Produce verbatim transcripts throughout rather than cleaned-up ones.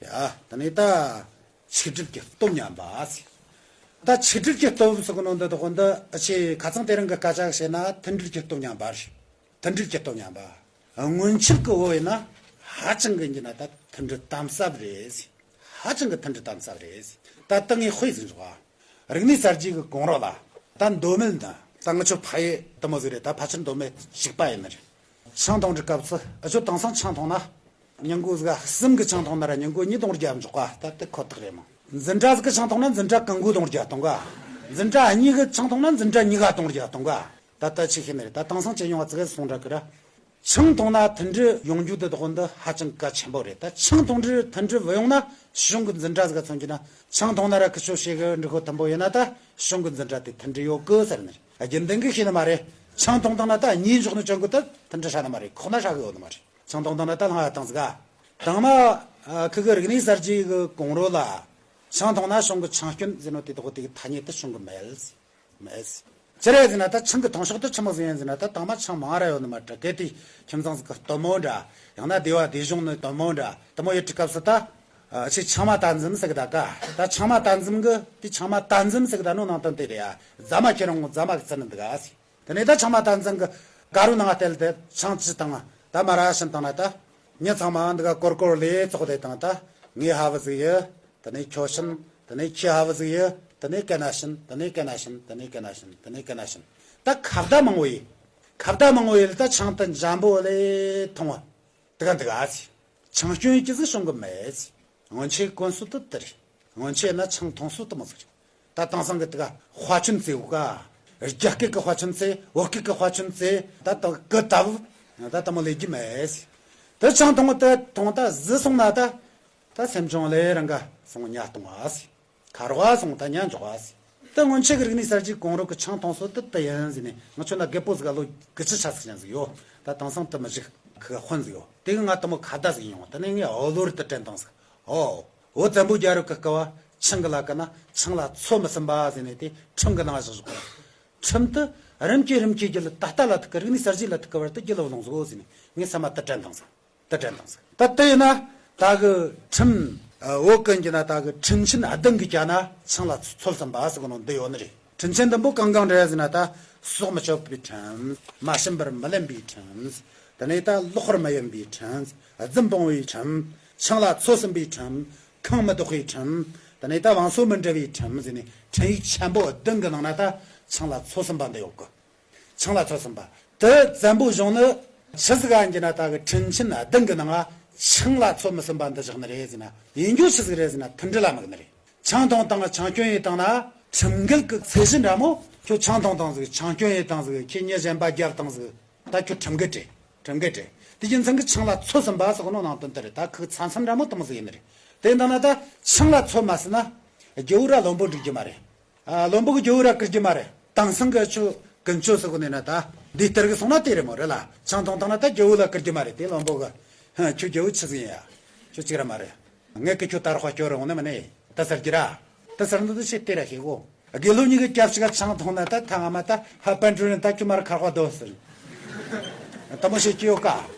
ཡ། དེ་ནས་ད་ཆིག་སྒྲིལ་གྱི་སྟོབས་ཉམས་པ་ཟེར། ད་ཆིག་སྒྲིལ་གྱི་སྟོབས་ཟེར་གོ་ནོ་འདི་དག་འདི་ཨ་ཆེ་ཁ་ཚང་དེ་རིང་གི་སྐད་ཆ་བཤད་ན་མཐུན་སྒྲིལ་གྱི་སྟོབས་ཉམས་པ་རེད། མཐུན་སྒྲིལ་གྱི་སྟོབས་ཉམས་པ། སྔོན་ཆད་ཀྱི་བོད་ཡིན་ན་ཧ་ཅང་གི་ཡིན་ན་ད་མཐུན་སྒྲིལ་དམ་ཟབ་རེད་ཟེར། ཧ་ཅང་གི་མཐུན་སྒྲིལ་དམ་ཟབ་རེད་ཟེར། ད་ད་ངས་དཔེ་ཟིག་འཇོག་ཨ། རིག་གནས་གསར་བརྗེ་གི་གོང་རོལ་ལ་ད་མདོ་སྨད་ན་ད་ང་ཆོ་ཕ་ཡུལ་དེ་མོ་ཟིག་རེད། ད་ཕལ་ཆེར་མདོ་སྨད་གཅིག་པ་ཡིན་ནི་རེད། ཆང་འཐུང་དུས་སྐབས་སུ་ཨ་ཆོ་དེང་སང་ཆང་འཐུང་ན། ཉིན་གུང་ཟིག་གསུམ་གི་ཆང་འཐུང་ན་ར་ཉིན་གུང་གཉིས་གཏོང་རྒྱག་འཇོག་ག་ད་དེ་ཁོ་ཐག་རེད་མོ། འཛིན་གྲྭ་ཟིག་གི་ཆང་འཐུང་ན་འཛིན་གྲྭ་གང་གོ་གཏོང་རྒྱག་གཏོང་ག་འཛིན་གྲྭ་གཉིས་གི་ཆང་འཐུང་ན་འཛིན་གྲྭ་གཉིས་ཀ་གཏོང་རྒྱག་གཏོང་ག་ད་ལྟ་ཆི་ཤེས་ནི་རེད། ད་དེང་སང་ཅི་ཡོང་བ་ཙི་གེ་སོང་འདྲ་གི་ར། ཆང་འཐུང་ན་མཐུན་སྒྲིལ་ཡོང་རྒྱུ་དེ་དག་འདི་ཧ་ཅང་གལ་ཆེན་པོ་རེད། ད་ཆང་འཐུང་དུས་མཐུན་སྒྲིལ་བུད་ཡོང་ན་གཞུང་གི་འཛིན་གྲྭ་ཟིག་ག་མཚོན་གྱི་ན་ཆང་འཐུང་ན་ར་ཁི་ཆོ་ཞེ་གི་འགྲིག་གོ་མཐུན་པོ་ཡིན་ན་ད་གཞུང་གི་འཛིན་གྲྭ་དེ་མཐུན་སྒྲིལ་ཡོད་གི་ཟེར་ནི་རེད། རྒྱུན་ལྡན་གི་ཤེས་ནི་མ་རེད། ཆང་འཐུང་བཏང་ན་ད་གཉིས་འཇོག་ནི་ཅན་གི་ད་མཐུན་སྒྲིལ་ཧྲ་ནི་མ་རེད། ཁོག་ན་ཧྲ་གི་ཡོད་ནི་མ་རེད། ཆང་འཐུང་བཏང་ན་ད་ལྷང་ཡ་བཏང་ཟིག་ག་དང་མ་ཁི་གི་རིག་གནས་གསར་བརྗེ་གི་གོང་རོལ་ལ་ཆང་འཐུང་ན་གཞུང་གི་ཆང་སྐྱོན་ཟེར་ནོ་དེ་དག་དེ་གི་ཐ་སྙད་དེ་བྱུང་གི་མེད། མེད། ཅི་རེད་ཟེར་ན་ད་ཆང་གི་འཐུང་ཕྱོགས་དེ་ཆི་མོ་ཟིག་ཡིན་ཟེར་ན་ད་དང་མ་ཆང་མང་ར་ཡོད་ནི་མ་རེད། གལ་ཏེ་ཁྱིམ་ཚང་ཟིག་གི་སྟོན་མོ་འདྲ། ཡང་ན་སྡེ་བ་སྡེ་གཞུང་ནི་སྟོན་མོ་འདྲ་དེ་མོ་ཡོད་དུས་སྐབས་སུ་ད། ཨ་ཆེ་ཆང་མ་ད་འཛིམ་ཟེར་གི་ད་ཀ་ད་ཆང་མ་ད་འཛིམ་གི་དེ་ཆང་མ་ད་འཛིམ་ཟེར་གི་ད་ནོ་ནང་དོན་དེ་རེད་ཡ། རྫ་མ་ཁྱེར་འོང་རྫ་མ་གི་རྩི་ནི་འདུག་ག་ཟེར། དེ་ནས་ད་ཆང་མ་ད་འཛིམ་གི་དཀར་རོ་ནང་བལྟས་ཏེ་ཆང་ཅི་བཏང་ད་མ་ར་ཕྱིན་བཏང་ན་ད། མྱི་ཚང་མ་འདི་ག་ཀོར་ཀོར་ལས་ཙོག་དེ་བཏང་ད། ངའི་ཧ་བུ་ཟིག་ཡི། དེ་ནས་ཁྱོ་ཤིན། དེ་ནས་ཁྱི་ཧ་བུ་ཟིག་ཡི། དེ་ནས་ཀེ་ན་ཤིན། དེ་ནས་ཀེ་ན་ཤིན། དེ་ནས་ཀེ་ན་ཤིན། དེ་ནས་ཀེ་ན་ཤིན། ད་ཁ་བརྡ་མང་བོ་ཡི། ཁ་བརྡ་མང་བོ་ཡི་ལ་ད་ཆང་དེ་འཇམ་པོ་ལས་འཐུང་བ། དེ་ག་འདི་ག་ཟེར། ཆང་སྐྱོན་ཡི་ཅི་ཟིག་བྱུང་གི་མེད་ཟེར། སྔོན་ཆད་གོན་སྲོལ་དེ་དེ་རེད། སྔོན་ཆད་ན་ཆང་འཐུང་སྲོལ་དེ་མོ་ཟིག་རེད། ད་དེང་སང་གི་དེ་ག་དཔའ་ཆེན་ཙེ་འུ་ག་རྒྱ་སྐད་ཀྱི་དཔའ་ཆེན་ཙེ། བོད་སྐད་ཀྱི་དཔའ་ཆེན་ཙེ། ད་ད་གི་ད་བུ། ད་ད་མོ་ལས་རྒྱུ་མེད་ཟེར། དེ་ཆང་འཐུང་དེ་འཐུང་ད་བཟི་སོང་ན་ད། ད་སེམས་ཆུང་ལས་རང་ག་སོང་ཉ་གཏོང་བ་ཟེར། ཁ་རོག་སོང་ད་ཉ་འཇོག་བ་ཟེར། ད་སྔོན་ཆད་ཀྱི་རིག་གནས་གསར་བརྗེ་གོང་རོལ་གྱི་ཆང་འཐུང་སྲོལ་དེ་དེ་ཡིན་ཟེར་ནས་ང་ཆོ་ན་རྒད་པོ་ཟིག་ག་ལོ་དགུ་བཅུ་ཆ་ཟིག་ཅན་ཟིག་ཡོད། ད་དེང་སང་དེ་མི་ཞིག་ཁི་དཔོན་ཟིག་ཡོད། དེ་གི་ང་དེ་མོ་ཁ་བརྡ་ཟིག་ཡོང་། དེ་ནས་ངས་ཨོ་ལོར་དེ་དྲན་བཏང་ཟིག་ཨོ། བོད་བཙན་པོ་རྒྱལ་རབས་ཀྱི་སྐབས་བ་ཆང་གི་ལ་ཀ་ན་ཆང་ལ་ཚོད་མི་ཟིན་པ་ཟེར་ནས་དེ་ཁྲིམས་གི་ནང་བཞག་བཞག་ཁྲིམས་དེ་རིམ་གྱིས་རིམ་གྱིས་རྒྱུད་ལ་ད་ལྟ་ལ་ཐུག་གི་རིག་གནས་གསར་བརྗེ་ལ་ཐུག་གི་བར་དུ་རྒྱུད་ལ་བླངས་ཟིག་ཨོ་ཟེར་ནས་ངས་ས་མ་དེ་དྲན་བཏང་ཟིག་དེ་དྲན་བཏང་ཟིག་ད་དེ་ཡིན་ན་ད་གི་ཁྲིམས་བོད་ཀུན་གྱི་ན་ད་གི་ཁྲིམས་ཆེན་བདུན་གྱི་ཀ་ན་ཆང་ལ་ཚོད་ཟིན་པ་ཟེར་གོ་ནོ་འདི་ཡོད་ནི་རེད། ཁྲིམས་ཆེན་བདུན་པོ་གང་གང་རེད་ཟེར་ན་ད་སྲོག་མི་གཅོད་པའི་ཁྲིམས། མ་བྱིན་པར་མི་ལེན་པའི་ཁྲིམས། དེ་ནས་ད་ལོག་པར་མི་གཡེམ་པའི་ཁྲིམས། རྫུན་སྤོང་བའི་ཁྲིམས། ཆང་ལ་ཚོད་ཟིན་པའི་ཁྲིམས། ཁང་མི་ལྡོག་པའི་ཁྲིམས། དེ་ནས་ད་བང་སོ་མི་འབྲལ་བའི་ཁྲིམས་ཟེར་ནས་ཁྲིམས་ཡིག་ཆེན་པོ་བདུན་གྱི་ནང་ན་ད་ཆང་ལ་ཚོད་ཟིན་པ་འདི་ཡོད་གི་ཆང་ལ་ཚོད་ཟིན་པ། དེ་བཙན་པོ་གཞུང་ནི་ཆི་ཟིག་ག་ཡིན་གྱི་ན་ད་གི་ཁྲིམས་ཆེན་བདུན་གྱི་ནང་ང་ཆང་ལ་ཚོད་མི་ཟིན་པ་འདི་བཞག་ནི་རེད་ཟེར་ན། ཡིན་རྒྱུ་ཆི་ཟིག་རེད་ཟེར་ན་མཐུན་སྒྲིལ་ལ་དམིགས་ནི་རེད། ཆང་འཐུང་བཏང་ཆང་སྐྱོན་ཡས་བཏང་ན་ཁྲིམས་འགལ་གྱི་ཚད་གཞི་འདྲ་མོ། ཁྱོད་ཆང་འཐུང་བཏང་ཟིག་ཆང་སྐྱོན་ཡས་བཏང་ཟིག་ཁྱེད་མྱི་གཞན་པ་རྒྱབ་བཏང་ཟིག་ད་ཁྱོད་ཁྲིམས་འགལ་རེད། ཁྲིམས་འགལ་རེད། དེ་རྒྱུ་མཚན་གྱི་ཆང་ལ་ཚོད་ཟིན་པ་ཟེར་གོ་ནོ་ནང་དོན་དེ་རེད། ད་ཁོ་ཚ་མཚམས་འདྲ་མོ་དེ་མོ་ཟིག་ཡིན་ནི་རེད། དེ་ཡིན་ད་ན་ད་ཆང་ལ་ཚོད་མ་ཟིན་ན་རྒྱལ་བོ་ར་བློན་པོ་འགྲིག་རྒྱུ་མ་རེད། ཨ། བློན་པོ་གི་རྒྱལ་བོ་ར་བཀུར་རྒྱུ་མ་རེད། དེང་སང་གི་ཆོ་ཀུན་སྤྱོད་ཟེར་གོ་ནས་ན་ད་འདི་ལྟར་གི་སོང་ན་དེ་རེད་མོ་རེད་ལ། ཆང་འཐུང་བཏང་ན་ད་རྒྱལ་བོ་ལ་བཀུར་རྒྱུ་མ་རེད། དེ་བློན་པོ་གི། ཧ། ཁྱོད་རྒྱལ་བོ་ཆི་ཟིག་ཡིན་ཡ། ཁྱོད་གཅིག་ར་མ་རེད། ངས་གི་ཁྱོད་ད་རོགས་སྐྱོར་རུང་ནི་མིན་ནི། ད་ཟེར་རྒྱུ་ར། ད་ཟེར་འདི་དུ་ཆེ་དེ་ར་ཤེས་གོ། དགེ་སློབ་གཉིས་ཀྱི་སྐྱབས་ཤིག་ཆང་འཐུང་ན་ད་ཐ་ང་མ་ད་ཧ་པན་ཀྲུ་རིན་ད་ཁྱོད་མར་ཁར་བ་དོ་ཟེར། ད་མོ་ཤེས་ཀྱི་ཡོད་ཀ།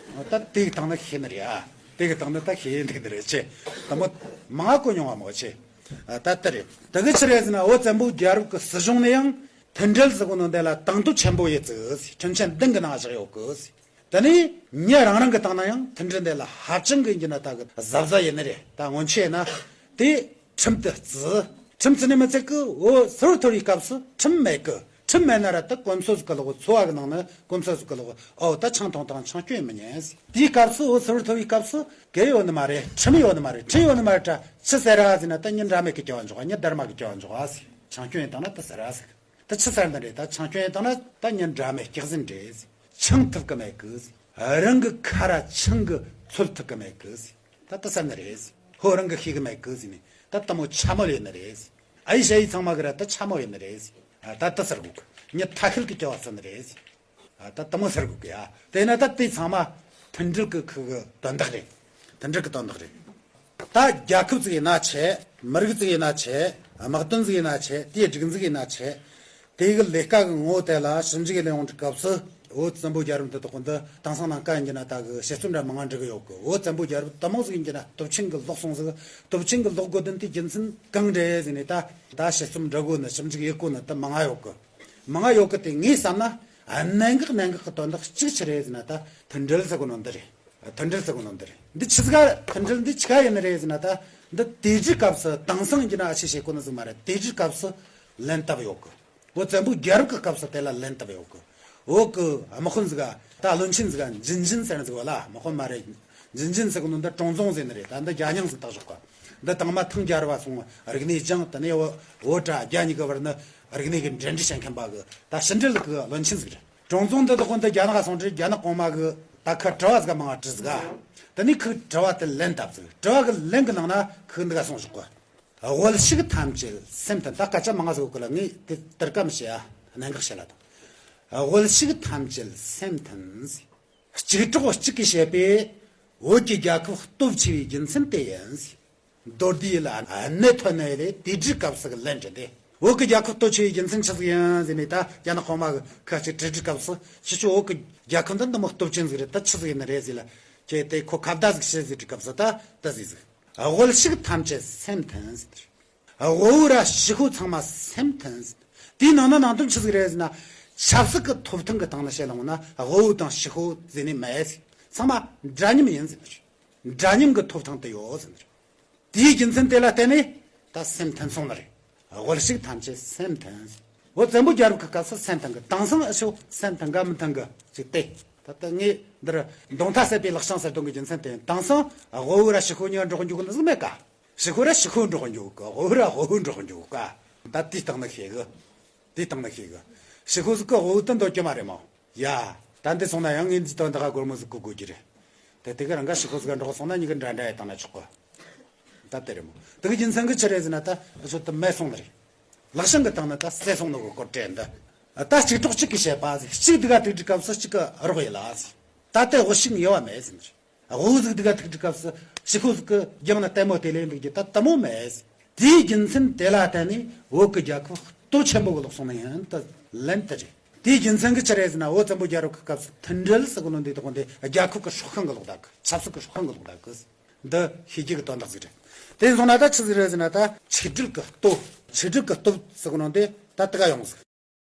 ད་དེ་གི་སྟེང་ན་ཤེས་ནི་རེད་ཨ། དེ་གི་སྟེང་ན་ད་ཤེས་ཡིན་འདུག་ནི་རེད་ཆེ། ད་མོ་མང་གོ་མྱོང་བ་མོ་ཆེ། ད་ལྟ་རེད། ད་གི་ཆི་རེད་ཟེར་ན་བོད་བཙན་པོ་རྒྱལ་རབས་ཀྱི་སྲིད་གཞུང་ནས་ཡང་མཐུན་སྒྲིལ་ཟེར་གོ་ནོ་འདི་ལ་དང་དོད་ཆེན་པོ་ཡོད་ཙི། ཁྲིམས་ཆེན་བདུན་གི་ནང་བཞག་ཡོད་གི། དེ་ནས་མྱི་རང་རང་གི་སྟེང་ན་ཡང་མཐུན་སྒྲིལ་འདི་ལ་ཧ་ཅང་གི་ཡིན་གྱི་ན་ད་གི་གཟབ་གཟབ་ཡིན་ནི་རེད། ད་སྔོན་ཆད་ན་དེ་ཁྲིམས་དེ་བརྩི། ཁྲིམས་བརྩི་ནས་མི་ཚད་གི་འོ་ཟུར་ཐོར་བའི་སྐབས་སུ་ཁྲིམས་མེད་གི། ཁྲིམས་མེད་ན་ར་ད་གོམས་སྲོལ་ཟིག་གི་ལོག་འཚོ་བ་གི་ནང་ན་གོམས་སྲོལ་ཟིག་གི་ལོག་ཨོ་ད་ཆང་འཐུང་དང་ཆང་སྐྱོན་མི་ཉན་ཟེར། དེའི་སྐབས་སུ་འོ་ཟུར་ཐོར་བའི་སྐབས་སུ་གལ་ཡོད་ནི་མ་རེད། ཁྲིམས་ཡོད་ནི་མ་རེད། ཁྲིམས་ཡོད་ནི་མ་རེད། ད་ཆི་ཟེར་ར་ཟེར་ན་ད་མྱི་འདྲ་མེད་གི་སྐྱེ་བ་འཇོག་མྱི་སྡར་མ་གི་སྐྱེ་བ་འཇོག་ཟེར། ཆང་སྐྱོན་ཡིན་དང་ན་ད་ཟེར་ར་ཟེར། ད་ཆི་ཟེར་ནི་རེད། ད་ཆང་སྐྱོན་ཡིན་དང་ན་ད་མྱི་འདྲ་མེད་སྐྱག་ཟིན་རེད་ཟེར། ཆང་ཐུབ་གི་མེད་གི་ཟེར། རང་གི་ཁ་ར་ཆང་གི་ཚོད་ཐུབ་གི་མེད་གི་ཟེར། ད་ད་ཟེར་ནི་རེད་ཟེར། ཧོ་རང་གི་ཤེས་གི་མེད་གི་ཟེར་ནས་ད་ད་མོ་ཆ་མོ་ཡིན་ནི་རེད་ཟེར། ཨ་ཡི་ཤ་ཡི་ཚང་མ་གི་ར་ད་ཆ་མོ་ཡིན་ནི་རེད་ཟེར། ད་ད་ཟེར་གོ་གི། མྱི་ཐ་ཤལ་གི་སྐྱེ་བ་ཟེར་ནི་རེད་ཟེར། ད་ད་མོ་ཟེར་གོ་གི་ཡ། དེ་ན་ད་དེ་ཚང་མ་མཐུན་སྒྲིལ་གི་ཁུ་གི་དོན་དག་རེད། མཐུན་སྒྲིལ་གི་དོན་དག་རེད། ད་རྒྱལ་ཁབ་ཅིག་ཡིན་ན་ཆེ། མི་རིགས་ཅིག་ཡིན་ན་ཆེ། དམག་དོན་ཅིག་ཡིན་ན་ཆེ། དེའི་སྒྲིག་འཛུགས་ཡིན་ན་ཆེ། དེ་གི་ལས་ཀ་གི་ངོ་བོ་དེ་ལ་ཞིབ་འཇུག་ལས་ཡོང་གི་སྐབས་སུ་ བོད་བཙན་པོའི་རྒྱལ་རབས་འདི་དག་གོ་འདི་དེང་སང་ནང་བཀའ་ཡིན་གྱི་ན་ད་གི་དཔྱད་རྩོམ་འདྲ་མང་ང་འབྲི་གི་ཡོད་གི། བོད་བཙན་པོའི་རྒྱལ་རབས་དུ་མང་ཟིག་ཡིན་གྱི་ན་སྟོབས་ཆེན་གི་ལོག་སོང་ཟིག། སྟོབས་ཆེན་གི་ལོག་དགོས་དོན་དེ་རྒྱུ་མཚན་གང་རེད་ཟེར་ནས་ད་ད་དཔྱད་རྩོམ་འབྲི་དགོས་ནི་ཞིབ་འཇུག་ཡེད་དགོས་ནི་ད་མང་ང་ཡོད་གི། མང་ང་ཡོད་གི། དེ་ངས་བསམ་ན་གནད་འགག་གནད་འགག་གི་དོན་དག་གཅིག་ཆི་རེད་ཟེར་ན་ད་མཐུན་སྒྲིལ་ཟེར་གོ་ནོ་འདི་རེད། མཐུན་སྒྲིལ་ཟེར་གོ་ནོ་འདི་རེད། འདི་ཆི་ཟིག་ག་མཐུན་སྒྲིལ་འདི་ཆི་ག་ཡིན་ནི་རེད་ཟེར་ན་ད་འདི་དེ་དུས་སྐབས་སུ་དེང་སང་ཡིན་གྱི་ན་ཨ་ཆི་བྱེད་གོ་ནི་ཟིག་མ་རེད། དེ་དུས་སྐབས་སུ་ལན་བཏབ་ཡོད་གི། བོད་བཙན་པོའི་རྒྱལ་རབས་ཀྱི་སྐབས་སུ་དེ་ལ་ལན་བཏབ་ཡོད་གི། བོད་ཀྱི་དམག་དཔོན་ཟིག་ག་ད་བློན་ཆེན་ཟིག་ག་འཇིན་འཇིན་ཟེར་ནི་ཟིག་བ་ལ་དམག་དཔོན་མ་རེད། འཇིན་འཇིན་ཟེར་གི་ནོ་འདི་ཀྲུང་ཙུང་ཟེར་ནི་རེད། ད་འདི་རྒྱ་མྱང་ཟིག་བཏགས་ཞོག་ག། འདི་དང་མ་ཐང་རྒྱལ་རབས་སོང་རིག་གནས་སྦྱངས། དེ་ནས་བོད་བོད་ར་རྒྱ་གཉིས་ཀྱི་བར་ནི་རིག་གནས་ཀྱི་འབྲེལ་འདྲིས་བྱེད་མཁན་པ་གི་ད་ཕྱི་འབྲེལ་གི་བློན་ཆེན་ཟིག་རེད། ཀྲུང་ཙུང་འདི་དག་གོ་འདི་རྒྱ་ནག་སོང་དུས་རྒྱ་ནག་གོང་མ་གི་ད་ཁི་དྲི་བ་ཟིག་མང་བ་དྲིས་ཟིག། དེ་ནས་ཁི་དྲི་བ་དེ་ལན་བཏབ་ཟིག། དྲི་བ་གི་ལན་གི་ནང་ན་ཁི་འདི་ག་སོང་ཞོག་གི། དབུལ་ཕྱུག་ཐམས་ཅད་སེམས་མཐུན། ད་སྐད་ཆ་མང་ང་ཟིག་གི་ལ་ངས་དེ་དེར་ཀ་མི་བཤད་ཨ། གནད་འགག་བཤད་ལ་དང་། དབུལ་ཕྱུག་ཐམས་ཅད་སེམས་མཐུན་ཟེར། གཅིག་གྲོགས་གཅིག་གིས་བཤད་པས་བོད་ཀྱི་རྒྱལ་ཁབ་སྟོབས་ཆེ་བའི་རྒྱུ་མཚན་དེ་ཡིན་ཟེར། མདོར་བསྡུས་ལ་གནད་ཐོན་ནས་ལས་དེ་དུས་སྐབས་སུ་ལན་དྲིས་ཏེ། བོད་ཀྱི་རྒྱལ་ཁབ་སྟོབས་ཆེ་བའི་རྒྱུ་མཚན་ཆི་ཟིག་ཡིན་ཟེར་ནས་ད་རྒྱ་ནག་གོང་མ་གི་ཁ་ཅིག་དྲི་དུས་སྐབས་སུ་ཁྱེད་ཚོ་བོད་ཀྱི་རྒྱལ་ཁབ་འདི་འདི་མོ་སྟོབས་ཆེན་ཟིག་རེད། ད་ཆི་ཟིག་ཡིན་ནི་རེད་ཟེར་ལ། ཁྱེད་དེ་ཁོ་ཁ་བརྡ་ཟིག་བྱེད་ཟེར་དུས་སྐབས་སུ་ད་ད་ཟིག་ཟིག། དབུལ་ཕྱུག་ཐམས་ཅད་སེམས་མཐུན་ཟེར། དབུལ་བོ་ར་ཕྱུག་པོ་ཚང་མ་སེམས་མཐུན་ཟེར། དེའི་ནང་ན་ནང་དོན་ཆི་ཟིག་རེད་ཟེར་ན། ཆབ་སྲིད་ཀྱི་ཐོབ་ཐང་གི་སྟེང་ནས་བཤད་ལ་འོང་ན་དབུལ་བོ་དང་ཕྱུག་པོ་ཟེར་ནས་མེད་ཟེར། ཚང་མ་འདྲ་མཉམ་ཡིན་ཟེར། འདྲ་མཉམ་གྱི་ཐོབ་ཐང་དེ་ཡོད་ཟེར། དེའི་རྒྱུ་མཚན་དེ་ལ་བརྟེན་ནས་ད་སེམས་མཐུན་སོང་ནི་རེད། དབུལ་ཕྱུག་ཐམས་ཅད་སེམས་མཐུན། བོད་བཙན་པོའི་རྒྱལ་རབས་ཀྱི་སྐབས་སུ་སེམས་མཐུན་གི། དེང་སང་ཨ་ཤོ་སེམས་མཐུན་ག་མི་མཐུན་གི་ཅིག་སྟེ། ད་ལྟ་ངས་འདིར་མདུང་ཐ་གསད་པའི་ལག་ཤང་ཟེར་དོན་གི་རྒྱུ་མཚན་དེ་ཡིན། དེང་སང་དབུལ་བོ་ར་ཕྱུག་པོ་གཉིས་འགྲོགས་འཇུག་གི་ནི་ཟིག་མེད་ཀ། ཕྱུག་པོ་ར་ཕྱུག་པོ་འགྲོགས་འཇུག་གི། དབུལ་བོ་ར་དབུལ་བོ་འགྲོགས་འཇུག་ག། ད་དེའི་སྟེང་ན་ཤེས་གི། དེའི་སྟེང་ན་ཤེས་གི། ཕྱུག་པོ་ཟིག་གི་དབུལ་བོ་དེ་འདོད་རྒྱུ་མ་རེད་མོ། ཡ། ད་འདི་སོང་ན་ཡང་ངས་འདི་དོན་དག་སྒོར་མོ་ཟིག་བཀོལ་དགོས་ཀྱི་རེད། དེ་དེ་ག་རང་ག་ཕྱུག་པོ་ཟིག་ག་འགྲོགས་སོང་ན་གཉིས་ཀ་འདྲ་འདྲ་ཡི་སྟེང་ན་ཆོག་གི། ད་དེ་རེད་མོ། དེ་གི་རྒྱུ་མཚན་གི་ཆི་རེད་ཟེར་ན་ད་ཨ་ཤོ་དེ་མེད་སོང་ནི་རེད། ལག་ཤང་གི་སྟེང་ན་ད་གསད་སོང་ནོ་གི་སྐོར་བྲིས་འདི། ད་གཅིག་གྲོགས་གཅིག་གིས་བཤད་པ་ཟིག། གཅིག་དེ་ག་ཐུག་དུས་སྐབས་སུ་གཅིག་གི་རོགས་ཡེད་ལ་ཟིག། ད་དེ་དབུལ་ཕྱུག་ཡོད་བ་མེད་ཟེར་ནི་རེད། དབུལ་བོ་ཟིག་དེ་ག་ཐུག་དུས་སྐབས་སུ་ཕྱུག་པོ་ཟིག་གི་རྒྱང་ན་ལྟད་མོ་དེ་ལས་འདུག་རྒྱུ་ད་དེ་མོ་མེད་ཟེར། དེའི་རྒྱུ་མཚན་དེ་ལ་བརྟེན་ནས་བོད་ཀྱི་རྒྱལ་ཁབ་སྟོབས་ཆེན་པོ་གི་ལོག་སོང་ནི་ཡིན་ད་ལན་དེ་རེད། དེའི་རྒྱུ་མཚན་གི་ཆི་རེད་ཟེར་ན་བོད་བཙན་པོའི་རྒྱལ་རབས་ཀྱི་སྐབས་སུ་མཐུན་སྒྲིལ་ཟེར་གོ་ནོ་འདི་དག་འདི་རྒྱལ་ཁབ་ཀྱི་སྲོག་ཤིང་གི་ལོག་ད་གི། ཆབ་སྲིད་ཀྱི་སྲོག་ཤིང་གི་ལོག་ད་གི། འདི་ཤེས་རྒྱུ་གི་དོན་དག་ཟིག་རེད། དེ་སོང་ན་ད་ཆི་ཟིག་རེད་ཟེར་ན་ད་ཆིག་སྒྲིལ་གི་སྟོབས། ཆིག་སྒྲིལ་གི་སྟོབས་ཟེར་གོ་ནོ་འདི་ད་དེ་ག་ཡོང་ཟིག།